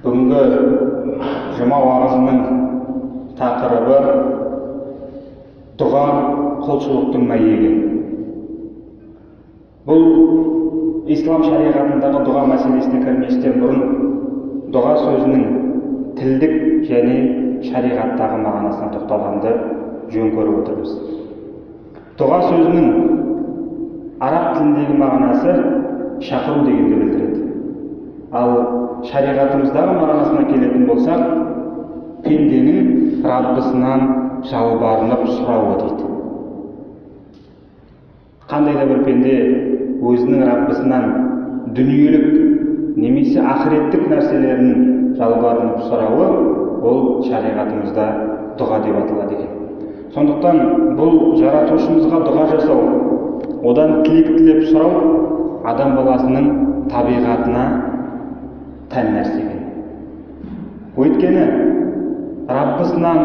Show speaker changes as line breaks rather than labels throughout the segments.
Бүгінгі жұма уағызының тақырыбы дұға, құлшылықтың мәйегі. Бұл ислам шариғатындағы дұға мәселесіне кірместен бұрын дұға сөзінің тілдік және шариғаттағы мағынасына тоқталғанды жөн көріп отырмыз. Дұға сөзінің араб тіліндегі мағынасы шақыру дегенді білдіреді. Ал шариғатымыздағы мағынасына келетін болсақ, пенденің Раббысынан жалбарынып сұрауы дейді. Қандай да бір пенде өзінің Раббысынан дүниелік немесе ақыреттік нәрселерін жалбарынып сұрауы, ол шариғатымызда дұға деп аталады екен. Сондықтан бұл жаратушымызға дұға жасау, одан тілек тілеп сұрау адам баласының табиғатына тән нәрсе екен. Өйткені Раббысынан,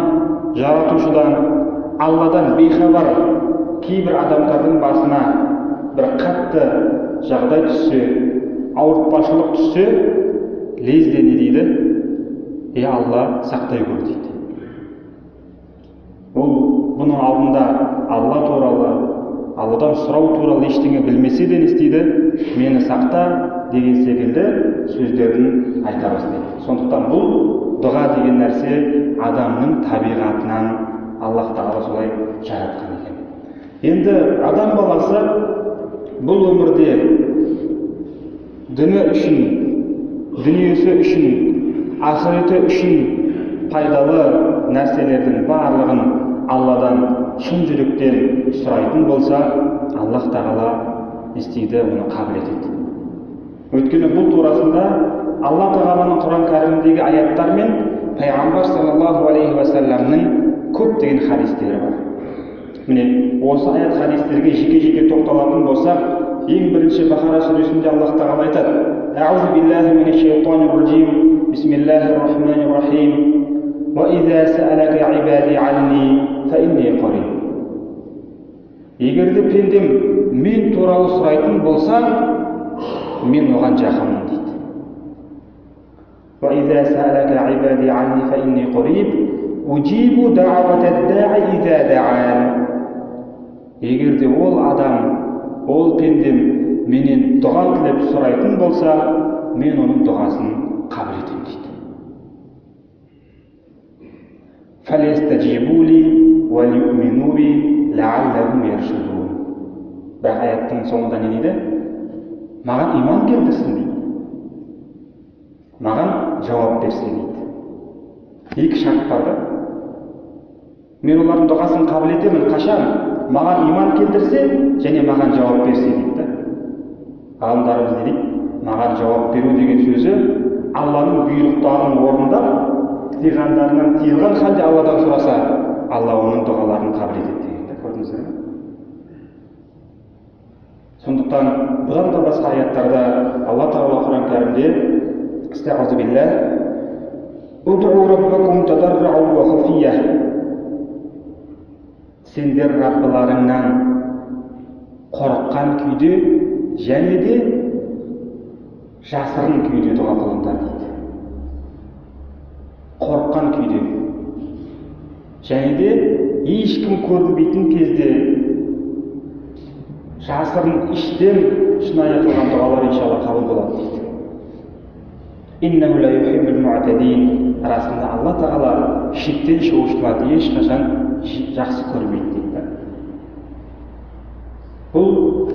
жаратушыдан, Алладан бейхабар кейбір адамдардың басына бір қатты жағдай түссе, ауыртпашылық түссе, лезде не дейді? Е, Алла, сақтай көр дейді. Ол бұның алдында Алла туралы, Алладан сұрау туралы ештеңе білмесе де не істейді? Мені сақта деген секілді сөздерін айта бастайды. Сондықтан бұл дұға деген нәрсе адамның табиғатынан Аллах тағала солай жаратқан екен. Енді адам баласы бұл өмірде діні үшін, дүниесі үшін, ақыреті үшін пайдалы нәрселердің барлығын Алладан шын жүректен сұрайтын болса, Аллах тағала не істейді, оны қабыл етеді. Өйткені бұл турасында Алла тағаланың Құран кәрімдегі аяттар мен Пайғамбар саллаллаху алейхи уассаламның көптеген хадистері бар. Міне, осы аят хадистерге жеке-жеке тоқталатын болсақ, ең бірінші Бақара сүресінде Аллах тағала айтады: Аузу биллахи минаш шайтанир ражим, бисмиллахир рахманир рахим. Уа иза саалака ибади анни фа инни қариб. Егер де пендем мен туралы сұрайтын болса, мен оған жақынмын дейді. Уа иза саалака ибади анни фа инни қариб, уджибу даъватад даъи иза даъан. Егер де ол адам, ол пендем менен дұға тілеп сұрайтын болса, мен оның дұғасын қабыл етемін дейді. Фалестажибу ли уа лиумину би лааллахум яршудун. Бірақ аяттың соңында не дейді? Маған иман келтірсін дейді. Маған жауап берсін дейді. Екі шарт бар да. Мен олардың дұғасын қабыл етемін қашан? Маған иман келтірсе және маған жауап берсе дейді да. Ғалымдарымыз не дейді? Маған жауап беру деген сөзі Алланың бұйрықтарын орындап, тыйғандарынан тыйылған халде Алладан сұраса, Алла оның дұғаларын қабыл етеді деген да, көрдіңіздер ме? Сондықтан бұдан да басқа аяттарда Алла тағала Құран кәрімде Астағфиру биллах, Удъу раббакум тадаррау ва хуфия. Сендер Раббыларыңнан қорыққан күйде және де жасырын күйде дұға қылыңдар дейді. Қорыққан күйде және де ешкім көрінбейтін кезде жасырын іштен шынайы қылған дұғалар иншалла қабыл болады дейді. Иннаху ла юхиббул муътадин. Расында Алла тағала шектен шығушыларды ешқашан жақсы көрмейді дейді. Бұл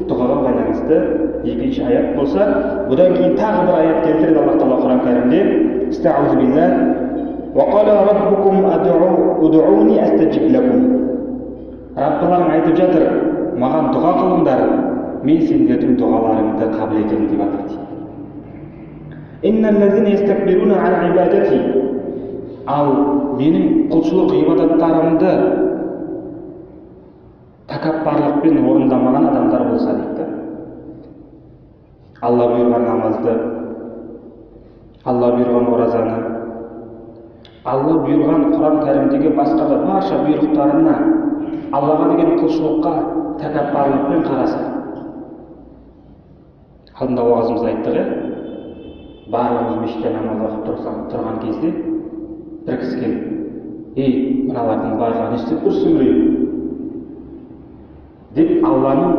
дұғаға байланысты екінші аят болса, бұдан кейін тағы бір аят келтіреді Алла тағала Құран кәрімде. Астағфиру биллах. Уа қала раббукум удъуни астажиб лакум. Раббыларың айтып жатыр, маған дұға қылыңдар, мен сендердің дұғаларыңды қабыл етемін деп жатыр дейді. Инналлазина ястакбируна ан ибадати. Ал менің құлшылық ғибадаттарымды тәкаппарлықпен орындамаған адамдар болса дейді. Алла бұйырған намазды, Алла бұйырған оразаны, Алла бұйырған Құран кәрімдегі басқа да барша бұйрықтарына, Аллаға деген құлшылыққа тәкаппарлықпен қараса. Алдында уағызымызда айттық, иә? Барлығымыз мешітте намаз оқып тұрған кезде бір кісі келіп, ей, мыналардың барлығы не істеп тұрсың ей деп Алланың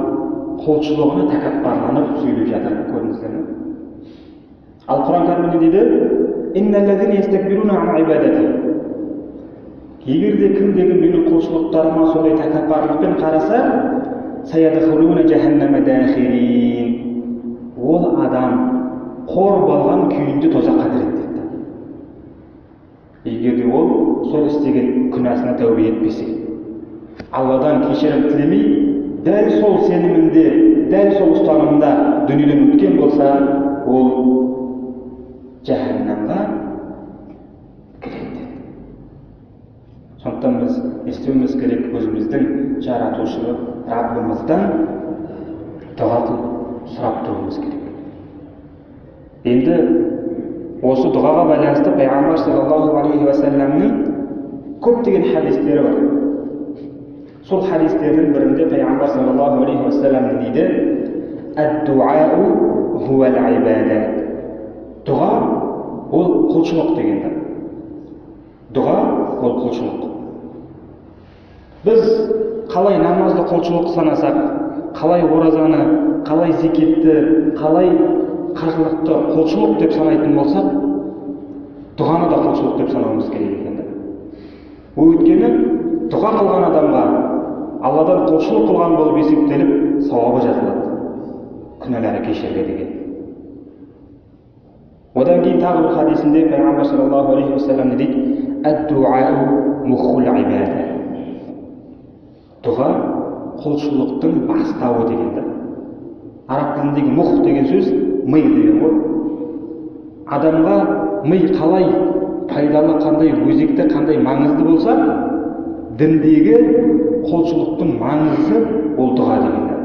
құлшылығына тәкаппарланып сөйлеп жатыр. Көрдіңіздер ме? Ал Құран кәрімде не дейді? Егер де кімде-кім менің құлшылықтарыма сондай тәкаппарлықпен қараса, ол адам қор болған күйінде тозаққа кіреді дейді. Егер де ол сол істеген күнәсіне тәубе етпесе, Алладан кешірім тілемей, дәл сол сенімінде, дәл сол ұстанымында дүниеден өткен болса, ол жаһаннамға кіреді деді. Сондықтан біз естуіміз керек, өзіміздің жаратушы Раббымыздан дұға қылып сұрап тұруымыз керек. Енді осы дұғаға байланысты Пайғамбар саллаллаху алейхи уассаламның көптеген хадистері бар. Сол хадистердің бірінде Пайғамбар саллаллаху алейхи уассалам не дейді? Ад-дуау хуал ибада. Дұға ол құлшылық деген да. Дұға ол құлшылық. Біз қалай намазды құлшылық санасақ, қалай оразаны, қалай зекетті, қалай қажылықты құлшылық деп санайтын болсақ, дұғаны да құлшылық деп санауымыз керек екен да. Өйткені дұға қылған адамға Алладан құлшылық қылған болып есептеліп, сауабы жазылады, күнәлары кешіріледі екен. Одан кейін тағы бір хадисінде Пайғамбар саллаллаху алейхи уассалам не дейді? Ад-дуау мухул ибада. Дұға құлшылықтың бастауы деген да. Араб тіліндегі мух деген сөз ми деген ғой. Адамға ми қалай пайдалы, қандай өзекті, қандай маңызды болса, діндегі құлшылықтың маңызы ол дұға деген да.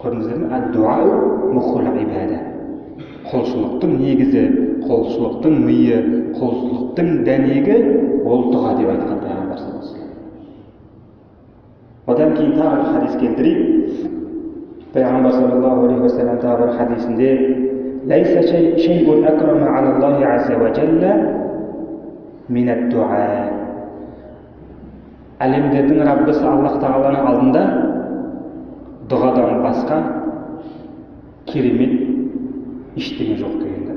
Көрдіңіздер ме? Ад-дуау мухул ибада. Құлшылықтың негізі, құлшылықтың миы, құлшылықтың дәнегі ол дұға деп айтқан Пайғамбар саллаллаху алейхи уассалам. Одан кейін тағы бір хадис келтірейік. Пайғамбар саллаллаху алейхи уассалам тағы бір хадисінде: «Лайса шайъун акрама алаллахи азза ва джалла минад-дуа». Әлемдердің Раббысы Аллах тағаланың алдында дұғадан басқа керемет ештеңе жоқ деген да.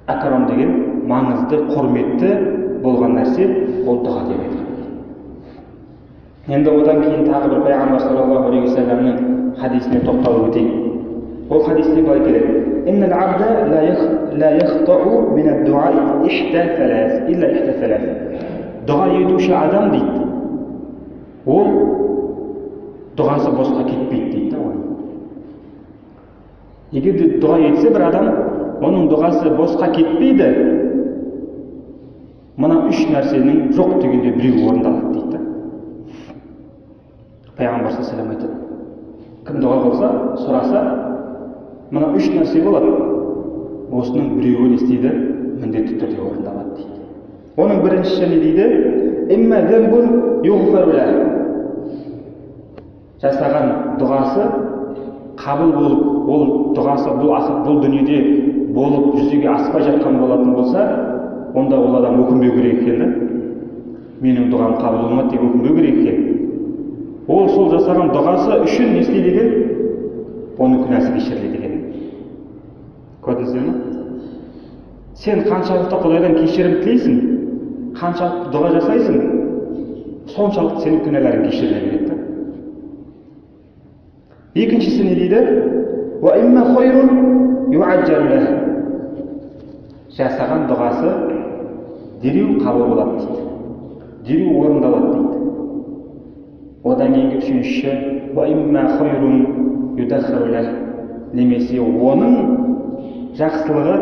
Акрам деген маңызды, құрметті болған нәрсе ол дұға деп айтқан. Енді одан кейін тағы бір Пайғамбар саллаллаху алейхи уассаламның хадисіне тоқталып өтейік. Ол хадисте былай келеді: «Иннал абда ла яхтау минад-дуа ихда салас, илля ихда салас». Дұға етуші адам дейді, ол дұғасы босқа кетпейді дейді да оның. Егер де дұға етсе бір адам, оның дұғасы босқа кетпейді. Мына үш нәрсенің жоқ дегенде біреуі орындалады дейді да. Пайғамбар саллаллаху алейхи уассалам айтады: кім дұға қылса, сұраса, мына үш нәрсе болады, осының біреуі не істейді? Міндетті түрде орындалады дейді. Оның біріншісі не дейді? Имма замбун юғфару лах. Жасаған дұғасы қабыл болып, ол дұғасы бұл дүниеде болып жүзеге аспай жатқан болатын болса, онда ол адам өкінбеу керек екен да. Менің дұғам қабыл болмады деп өкінбеу керек екен. Ол сол жасаған дұғасы үшін не істейді екен? Оның күнәсі кешіріледі екен. Көрдіңіздер ме? Сен қаншалықты Құдайдан кешірім тілейсің, қаншалықты дұға жасайсың, соншалықты сенің күнәларың кешіріле береді да. Екіншісі не дейді? Уа имма хайрун юаджалу лах. Жасаған дұғасы дереу қабыл болады дейді, дереу орындалады дейді. Одан кейінгі үшіншісі: уа имма хайрун юдаххару лах. Немесе оның жақсылығы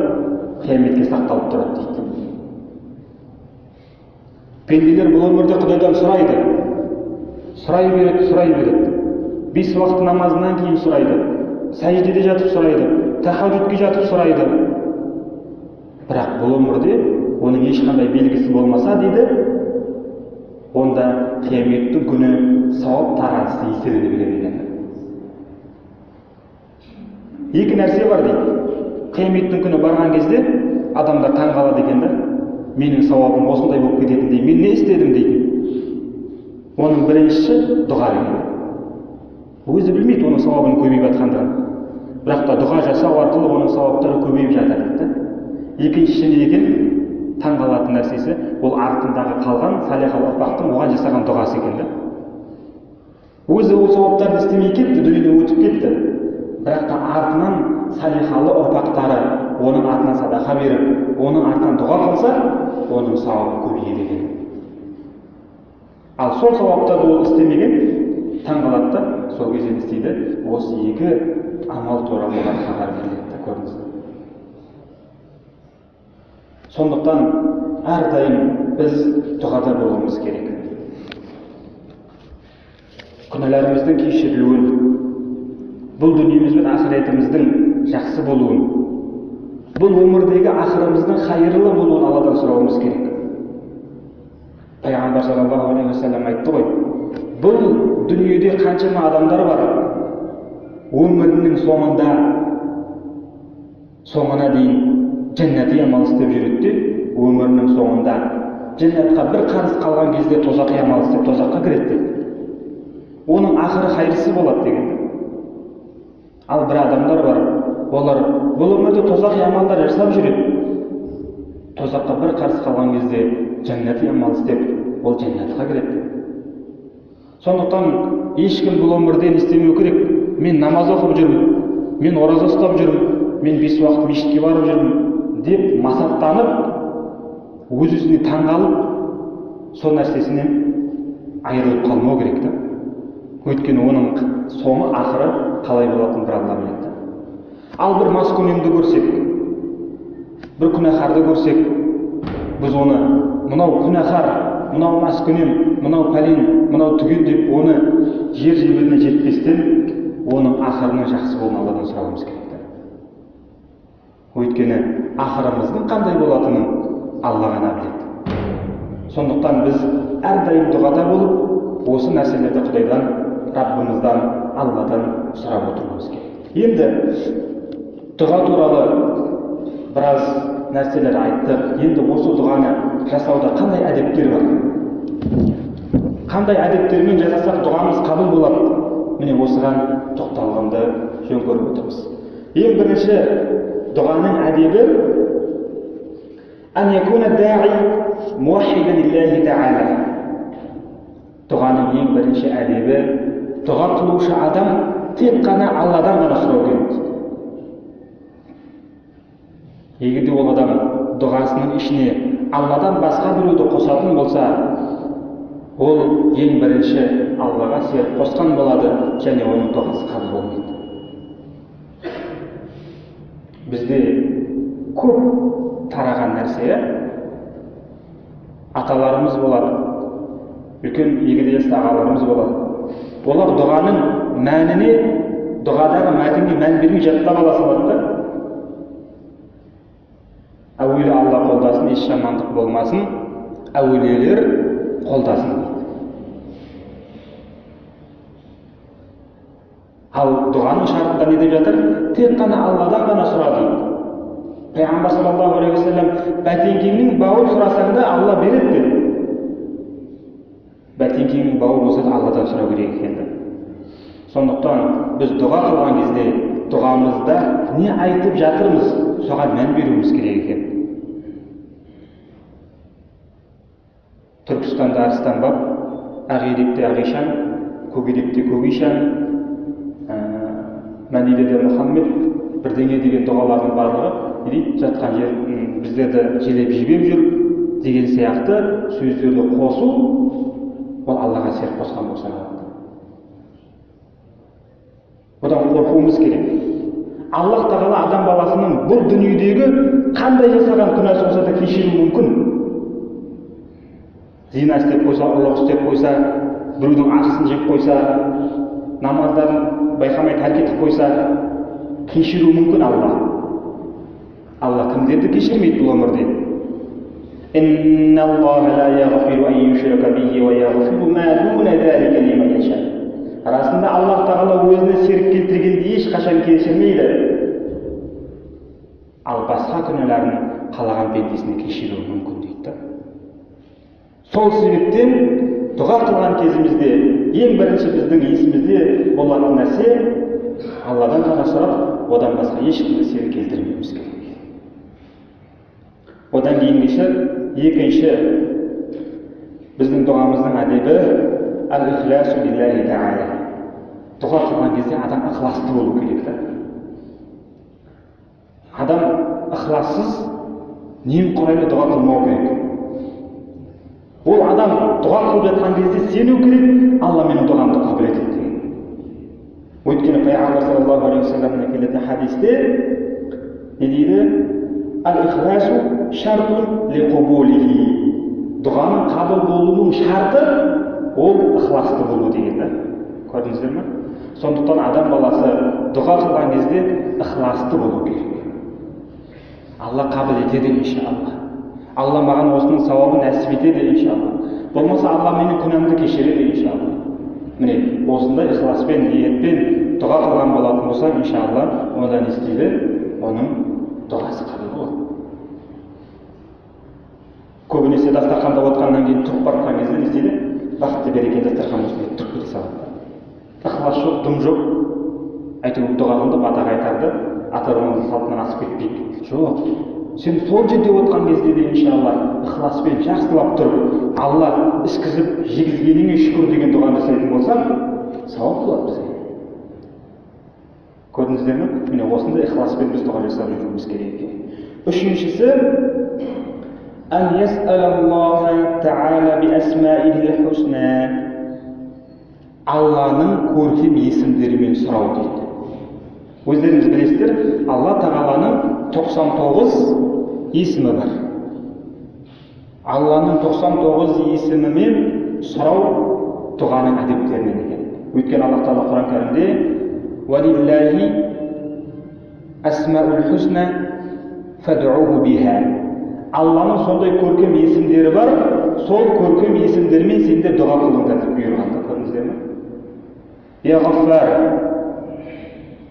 қияметке сақталып тұрады дейді. Пенделер бұл өмірде Құдайдан сұрайды, сұрай береді, сұрай береді. 5 уақыт намазынан кейін сұрайды, сәждеде жатып сұрайды, тахажжудке жатып сұрайды. Бірақ бұл өмірде оның ешқандай белгісі болмаса дейді, онда қияметтің күні сауап таразысы еселене береді екен. Екі нәрсе бар дейді. Қияметтің күні барған кезде адамдар таң қалады екен да, менің сауабым осындай болып кететіндей, мен не істедім дейді. Оның біріншісі дұға деген. Өзі білмейді оның сауабының көбейіп жатқандығын. Бірақ та дұға жасау арқылы оның сауаптары көбейіп жатыр дейді. Екіншісі не екен? Таң қалатын нәрсесі, ол артындағы қалған салиха ұрпақтың оған жасаған дұғасы екен да. Өзі ол сауаптарды істемей кетті, дүниеден өтіп кетті. Бірақ та артынан салихалы ұрпақтары оның атынан садақа беріп, оның артынан дұға қылса, оның сауабы көбейеді екен. Ал сол сауаптарды ол істемеген, таң қалады да, сол кезде не істейді? Осы екі амал туралы оған хабар беріледі, көрдіңіз. Сондықтан әрдайым біз дұғада болуымыз керек. Күнәларымыздың кешірілуін, бұл дүниеміз бен ақыретіміздің жақсы болуын, бұл өмірдегі ақырымыздың қайырлы болуын Алладан сұрауымыз керек. Пайғамбар саллаллаху алейхи уассалам айтты ғой, бұл дүниеде қаншама адамдар бар, өмірінің соңында, соңына дейін жәннати амал істеп жүреді де, өмірінің соңында жәннатқа бір қарыс қалған кезде тозақи амал істеп тозаққа кіреді дейді. Оның ақыры қайырсыз болады деген. Ал бір адамдар бар, олар бұл өмірде тозақи амалдар жасап жүреді. Тозаққа бір қарыс қалған кезде жәннати амал істеп, ол жәннатқа кіреді. Сондықтан ешкім бұл өмірден істемеу керек. Мен намаз оқып жүрмін, мен ораза ұстап жүрмін, мен 5 уақыт мешітке барып жүрмін деп масаттанып, өз-өзіне таңғалып, сол нәрсесінен айырылып қалмау керек та. Өйткені оның соңы ақыры қалай болатынын бір Алла біледі. Ал бір маскүнемді көрсек, бір күнәһарды көрсек, біз оны мынау күнәһар, мынау маскүнем, мынау пәлен, мынау түген деп оны жер жебіріне жетпестен оның ақырының жақсы болуын Алладан сұрауымыз керек. Өйткені ақырымыздың қандай болатынын Алла ғана біледі. Сондықтан біз әрдайым дұғада болып, осы нәрселерді Құдайдан, Раббымыздан, Алладан сұрап отыруымыз керек. Енді дұға туралы біраз нәрселер айттық. Енді осы дұғаны жасауда қандай әдептер бар? Қандай әдептермен жасасақ дұғамыз қабыл болады? Міне осыған тоқталғанды жөн көріп отырмыз. Ең бірінші дұғаның әдебі ан якуна даи муаххидан лиллахи таала. Дұғаның ең бірінші әдебі, дұға қылушы адам тек қана Алладан ғана сұрау керек. Егер де ол адам дұғасының ішіне Алладан басқа біреуді қосатын болса, ол ең бірінші Аллаға серік қосқан болады және оның дұғасы қабыл болмайды. Бізде көп тараған нәрсе, аталарымыз болады, үлкен егде жасты ағаларымыз болады. Олар дұғаның мәніне, дұғадағы мәтінге мән бермей жаттап ала салады да. Әуелі Алла қолдасын, еш жамандық болмасын, әулиелер қолдасын дейді. Ал дұғаның шартында не деп жатыр? Тек қана Алладан ғана сұра дейді. Пайғамбар саллаллаху алейхи уассалам бәтеңкеңнің бауын сұрасаң да Алла береді деді. Бәтеңкеңнің бауы болса да Алладан сұрау керек екен. Сондықтан біз дұға қылған кезде дұғамызда не айтып жатырмыз, соған мән беруіміз керек екен. Түркістанда Арыстан баб, Ақ-Иректе Ағишан, Көк-Иректе Көк-Ишан, Мәдинеде Мұхаммед бірдеңе деген дұғалардың барлығы не дейді, жатқан жер біздерді желеп жебеп жүр деген сияқты сөздерді қосу, ол Аллаға серік қосқан болып саналады. Бұдан қорқуымыз керек. Аллах тағала адам баласының бұл дүниедегі қандай жасаған күнәсі болса да кешіруі мүмкін. Зина істеп қойса, ұрлық істеп қойса, біреудің ақысын жеп қойса, намаздарын байқамай тәрк етіп қойса, кешіруі мүмкін Алла. Алла кімдерді кешірмейді бұл өмірде? Расында Аллах тағала өзіне серік келтіргенді ешқашан кешірмейді, ал басқа күнәларын қалаған пендесіне кешіруі мүмкін дейді. Сол себептен дұға қылған кезімізде ең бірінші біздің есімізде болатын нәрсе Алладан ғана сұрап, одан басқа ешкімді сер келтірмеуіміз керек. Одан кейінгісі, екінші біздің дұғамыздың әдебі әл-ихласу лиллахи тағала. Дұға қылған кезде адам ықыласты болу керек та. Адам ықылассыз, немқұрайлы дұға қылмау керек. Ол адам дұға қылып жатқан кезде сену керек, Алла менің дұғамды қабыл етеді деген. Өйткені Пайғамбар саллаллаху алейхи уассаламнан келетін хадисте не дейді? Әл-ихласу шартун ли қубулихи. Дұғаның қабыл болуының шарты ол ықыласты болу деген да. Көрдіңіздер ме? Сондықтан адам баласы дұға қылған кезде ықыласты болу керек. Алла қабыл етеді иншалла. Алла маған осының сауабын нәсіп етеді иншалла. Болмаса Алла менің күнәмді кешіреді иншалла. Міне, осындай ықыласпен, ниетпен дұға қылған болатын болса, иншалла, онда не істейді? Оның дұғасы қабыл болады. Көбінесе дастарханда отқаннан кейін тұрып барған кезде не істейді? Бақытты береке дастархан болсын деп тұрып кете салады. Ықылас жоқ, дым жоқ. Әйтеуір дұға қылды, бата қайтарды, ата-бабамыздың салтынан асып кетпейік. Жоқ. Сен сол жерде отқан кезде де иншалла ықыласпен жақсылап тұрып, Алла ішкізіп жегізгеніңе шүкір деген дұғаны жасайтын болсаң, сауап болады бізге. Көрдіңіздер ме? Міне осындай ықыласпен біз дұға жасап жүруіміз керек екен. Үшіншісі, ән яс'алаллаха та'ала би асмаихил хусна. Алланың көркем есімдерімен сұрау дейді. Өздеріңіз білесіздер, Алла тағаланың 99 есімі бар. Алланың 99 есімімен сұрау дұғаның әдептерінен екен. Өйткені Алла тағала Құран кәрімде «Уалиллахи асмаул хусна фад'уху биха». Алланың сондай көркем есімдері бар, сол көркем есімдермен сендер дұға қылыңдар деп бұйырған. Көрдіңіздер ме? Я Ғаффар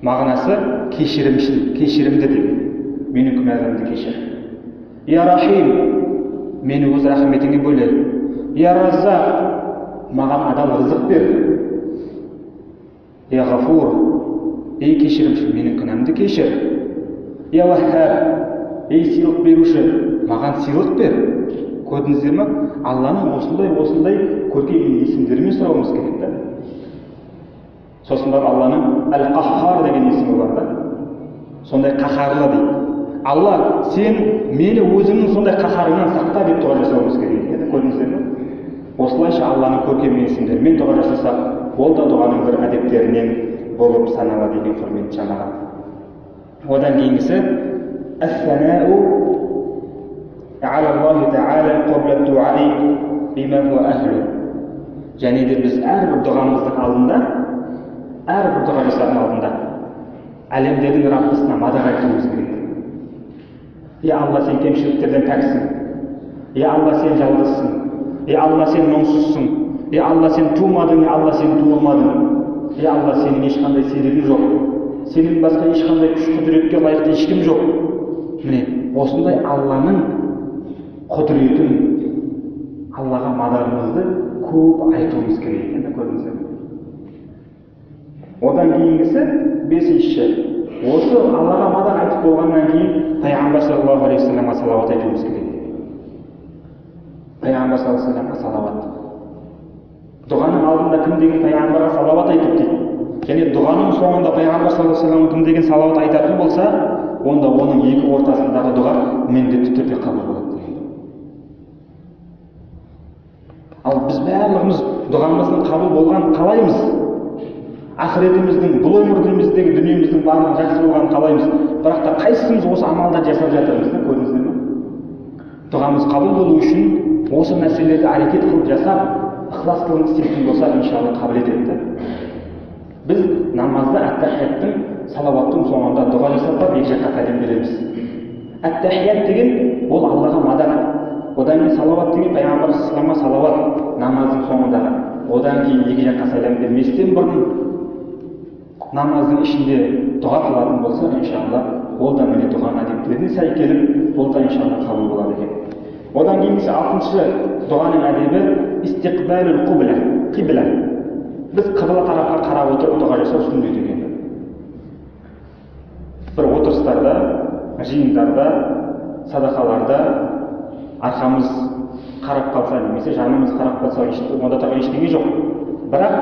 мағынасы кешірімшіл, кешірімді деген. Менің күнәларымды кешір. Я Рахим, мені өз рахметіңе бөле. Я Раззақ, маған адал рызық бер. Я Ғафур, ей кешірімшіл, менің күнәмді кешір. Я Уаххаб, ей сыйлық беруші, маған сыйлық бер. Көрдіңіздер ме? Алланың осындай көркем есімдерімен сұрауымыз керек та. Сосын барып Алланың Әл-Қаһһар деген есімі бар да. Сондай қаһарлы дейді. Алла, сен мені өзіңнің сондай қаһарыңнан сақта деп дұға жасауымыз керек екен. Көрдіңіздер ме? Осылайша Алланың көркем есімдерімен дұға жасасақ, ол да дұғаның бір әдептерінен болып саналады екен, құрметті жамағат. Одан кейінгісі әс-санау алаллахи таала қабла дуаи бима хуа ахлу. Және де біз әрбір дұғамыздың алдында, әрбір дұға жасардың алдында әлемдердің Раббысына мадақ айтуымыз керек. Я Алла, сен кемшіліктерден пәксің. Я Алла, сен жалғызсың. Я Алла, сен мұңсызсың. Я Алла, сен тумадың. Я Алла, сен туылмадың. Я Алла, сенің ешқандай серігің жоқ. Сенен басқа ешқандай күш құдіретке лайықты ешкім жоқ. Міне, осындай Алланың құдіретін, Аллаға мадағымызды көп айтуымыз керек екен, көрдіңіздер ме? Одан кейінгісі бесіншісі, осы Аллаға мадақ айтып болғаннан кейін Пайғамбар саллаллаху алейхи уассаламға салауат айтуымыз керек. Пайғамбар саллаллаху алейхи уассаламға салауат. Дұғаның алдында кім деген пайғамбарға салауат айтып дейді. Және дұғаның соңында пайғамбар саллаллаху алейхи уассалам кім деген салауат айтатын болса, онда оның екі ортасындағы дұға міндетті түрде қабыл болады деген. Ал біз барлығымыз дұғамыздың қабыл болғанын қалаймыз. Ақыретіміздің, бұл өміріміздегі дүниеміздің барлығы жақсы болғанын қалаймыз. Бірақ та қайсымыз осы амалдар жасап жатырмыз да, көрдіңіздер ме? Дұғамыз қабыл болу үшін осы нәрселерді әрекет қылып жасап, ықылас қылып істейтін болса, иншалла қабыл етеді. Біз намазда әт-тахияттың, салауаттың соңында дұға жасап барып екі жаққа сәлем береміз. Әт-тахият деген ол Аллаға мадақ. Одан кейін салауат деген пайғамбар саллаллаху салауат намаздың соңындағы. Одан кейін екі жаққа сәлем берместен бұрын Намаздың ішінде дұға қылатын болсақ, иншалла, ол да міне дұғаның әдептеріне сай келіп, ол да иншалла қабыл болады екен. Одан кейінгісі алтыншы дұғаның әдебі истиқбалул қибла. Қибла. Біз қыбла тарапқа қарап отырып дұға жасау сүннет екен. Бір отырыстарда, жиындарда, садақаларда арқамыз қарап қалса немесе жанымыз қарап қалса, онда тұрған ештеңе жоқ. Бірақ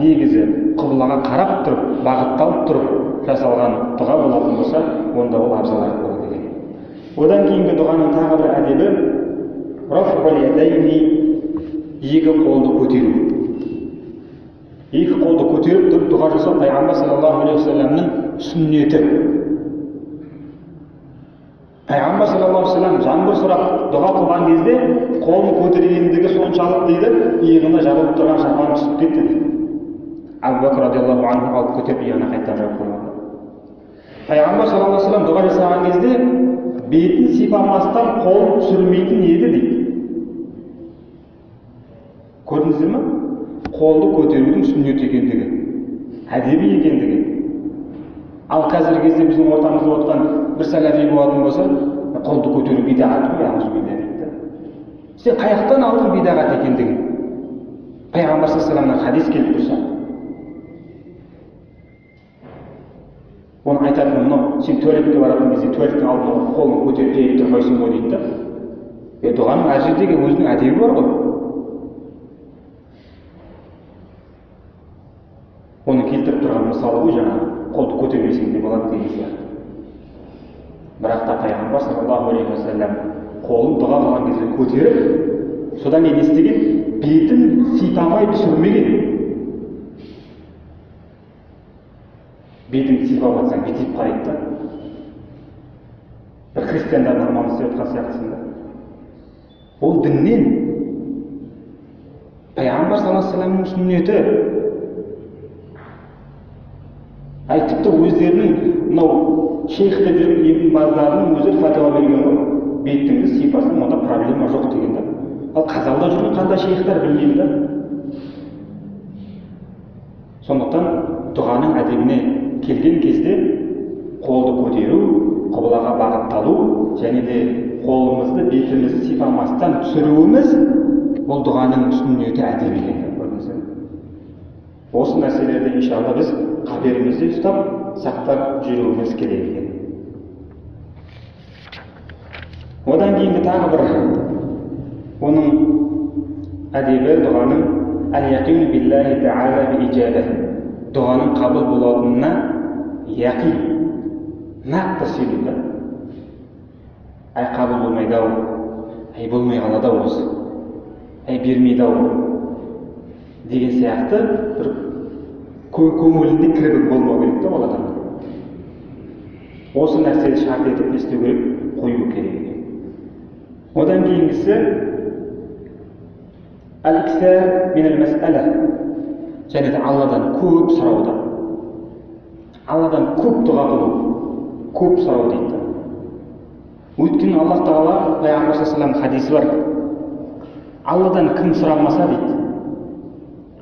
негізі қыбылаға қарап тұрып, бағытталып тұрып жасалған дұға болатын болса, онда ол абзалырақ болады екен. Одан кейінгі дұғаның тағы бір әдебі рафғул ядайни, екі қолды көтеру. Екі қолды көтеріп тұрып дұға жасау Пайғамбар саллаллаху алейхи уассаламның сүннеті. Пайғамбар саллаллаху алейхи уассалам жаңбыр сұрап дұға қылған кезде қолын көтергендігі соншалық дейді, иығына жабылып тұрған шапан түсіп кетті дейді. Абу Бәкір радиаллаху анху алып көтеріп иығына қайтадан жауып қойған. Пайғамбар саллаллаху алейхи уассалам дұға жасаған кезде бетін сипамастан қолын түсірмейтін еді дейді. Көрдіңіздер ме? Қолды көтерудің сүннет екендігі, әдеби екендігі. Ал қазіргі кезде біздің ортамызда отқан бір сәләфи болатын болса, қолды көтеру бидағат қой, аузубилля дейді. Сен қаяқтан алдың бидағат екендігін? Пайғамбар саллаллаху алейхи уассаламнан хадис келіп тұрса, оны айтатыны мынау, сен туалетке баратын кезде туалеттің алдына қолын көтеріп жайып тұрмайсың ғой дейді да. Дұғаның әр жердегі өзінің әдебі бар ғой. Оны келтіріп тұрған мысалы ғой, жаңағы қолды көтермесең де болады деген сияқты. Бірақ та Пайғамбар саллаллаху алейхи уассалам қолын дұға қылған кезде көтеріп, содан кейін не істеген? Бетін сипамай түсірмеген. Бетін сипап жатсаң, бетиіп қарайды да. Бір христиандардың амалын істеп жатқан сияқтысың да. Ол діннен, Пайғамбар саллаллаху алейхи уассаламның сүннеті. Ай, тіпті өздерінің мынау шейх деп жүрген ибн Баздарының өздері фатуа берген ғой, бетіңді сипасаң онда проблема жоқ деген да. Ал қазалда жүрген қандай шейхтар білмеймін да. Сондықтан дұғаның әдебіне келген кезде қолды көтеру, қыбылаға бағытталу және де қолымызды бетімізді сипамастан түсіруіміз ол дұғаның сүннеті әдебі екен. Осы нәрселерді иншалла біз қаперімізде ұстап, сақтап жүруіміз керек екен. Одан кейінгі тағы бір оның әдебі дұғаның әл-яқин биллахи таала би ижабah. Дұғаның қабыл болатынына яқин, нақты сену да. Әй қабыл болмайды ау, әй болмай қалады ау осы, әй бермейді ау деген сияқты бір көңілінде кірбік болмау керек та ол адамның. Осы нәрсені шарт етіп не істеу керек, қою керек екен. Одан кейінгісі әл-иксар минал мәсәлә, және де Алладан көп сұрауда. Алладан көп дұға қылу, көп сұрау дейді. Өйткені Аллах тағала, Пайғамбар саллаллаху алейхи уассалам хадисі бар. Алладан кім сұрамаса дейді,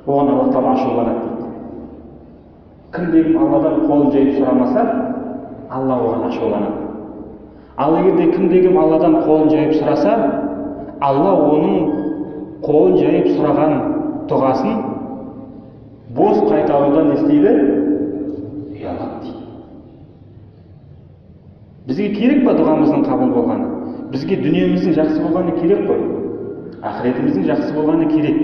оған Аллах тағала ашуланады дейді. Кімде-кім Алладан қолын жайып сұрамаса, Алла оған ашуланады. Ал егер де кімде-кім Алладан қолын жайып сұраса, Алла оның қолын жайып сұраған дұғасын бос қайтарудан не істейді? Ұялады дейді. Бізге керек па дұғамыздың қабыл болғаны? Бізге дүниеміздің жақсы болғаны керек қой. Ақыретіміздің жақсы болғаны керек.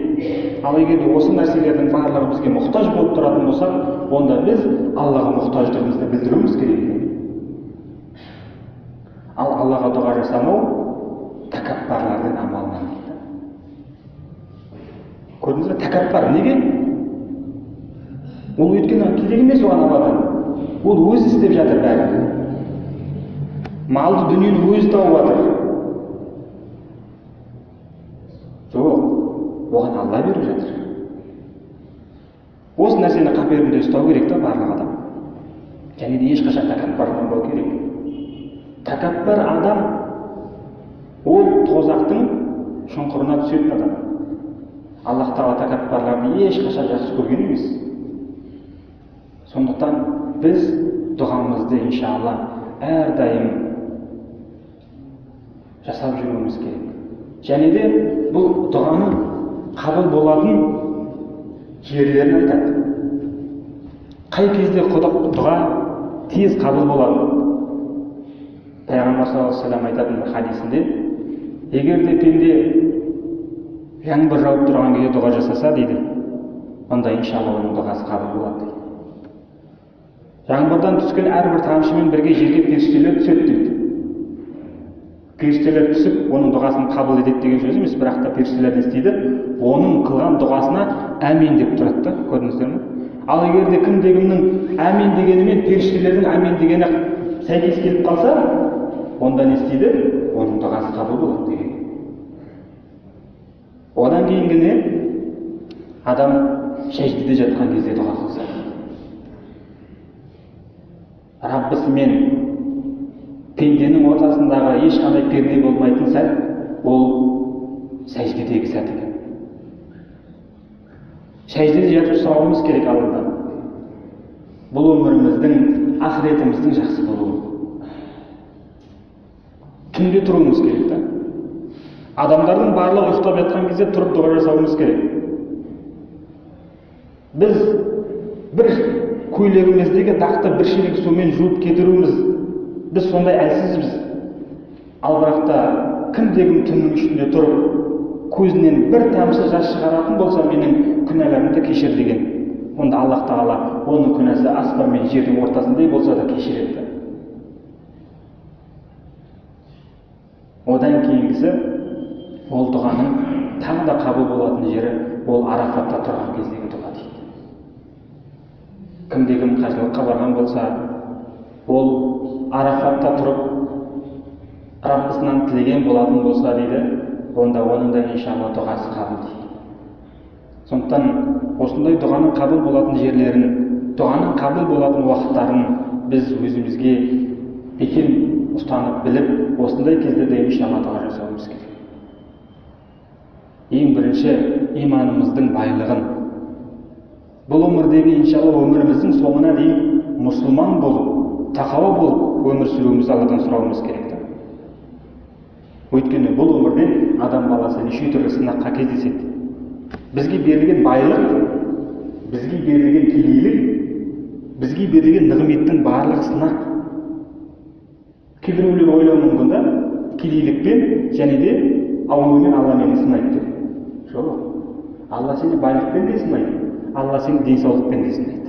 Ал егер де осы нәрселердің барлығы бізге мұқтаж болып тұратын болсақ, онда біз Аллаға мұқтаждығымызды білдіруіміз керек. Ал Аллаға дұға жасамау тәкаппарлардың амалынан дейді. Көрдіңіз бе? Тәкаппар неге? Ол өйткені керек емес оған Алладан. Ол өзі істеп жатыр бәрін. Малды дүниені өзі тауып жатыр. Жоқ, оған Алла беріп жатыр. Осы нәрсені қаперінде ұстау керек та барлық адам. Және де ешқашан тәкаппар болмау керек. Тәкаппар адам ол тозақтың шұңқырына түсетін адам. Аллах тағала тәкаппарларды ешқашан жақсы көрген емес. Сондықтан біз дұғамызды иншалла әрдайым жасап жүруіміз керек. Және де бұл дұғаның қабыл болатын жерлерін айтады. Қай кезде дұға тез қабыл болады? Пайғамбар саллаллаху алейхи уассалам айтатын бір хадисінде, егер де пенде жаңбыр жауып тұрған кезде дұға жасаса дейді, онда иншалла оның дұғасы қабыл болады дейді. Жаңбырдан түскен әрбір тамшымен бірге жерге періштелер түседі дейді. Періштелер түсіп, оның дұғасын қабыл етеді деген сөз емес, бірақ та періштелер не істейді? Оның қылған дұғасына әмин деп тұрады да, көрдіңіздер ме? Ал егер де кімде кімнің әмин дегенімен періштелердің әмин дегені сәйкес келіп қалса, онда не істейді? Оның дұғасы қабыл болады деген. Одан кейінгі не? Адам сәждеде жатқан кезде дұға қылса, Раббысымен пенденің ортасындағы ешқандай перде болмайтын сәт, ол сәждедегі сәт екен. Сәждеде жатып сұрауымыз керек Алладан. Бұл өміріміздің, ақыретіміздің жақсы болуы. Түнде тұруымыз керек та. Адамдардың барлығы ұйықтап жатқан кезде тұрып дұға жасауымыз керек. Біз бір көйлегіміздегі дақты бір шелек сумен жуып кетіруіміз, біз сондай әлсізбіз. Ал бірақ та кімде-кім түннің ішінде тұрып, көзінен бір тамшы жас шығаратын болса, менің күнәларымды кешір деген. Онда Аллах Тағала оның күнәсі аспан мен жердің ортасындай болса да кешіреді. Одан кейінгісі, ол дұғаның тағы да қабыл болатын жері, ол Арафатта тұрған кездегі дұға дейді. Кімде-кім қажылыққа барған болса, ол Арафатта тұрып, Раббысынан тілеген болатын болса дейді, онда оның да иншалла дұғасы қабыл дейді. Сондықтан осындай дұғаның қабыл болатын жерлерін, дұғаның қабыл болатын уақыттарын біз өзімізге бекем ұстанып біліп, осындай кездерде иншалла дұға жасауымыз керек. Ең бірінші иманымыздың байлығын, бұл өмірдегі иншалла өміріміздің соңына дейін мұсылман болып, тақауа болып өмір сүруімізді Алладан сұрауымыз керек. Өйткені бұл өмірде адам баласы неше түрлі сынаққа кездеседі. Бізге берілген байлық, бізге берілген кедейлік, бізге берілген нығметтің барлығы сынақ. Кейбіреулер ойлауы мүмкін да, кедейлікпен және де аурумен Алла мені сынайды деп. Жоқ. Алла сені байлықпен де сынайды, Алла сені денсаулықпен де сынайды.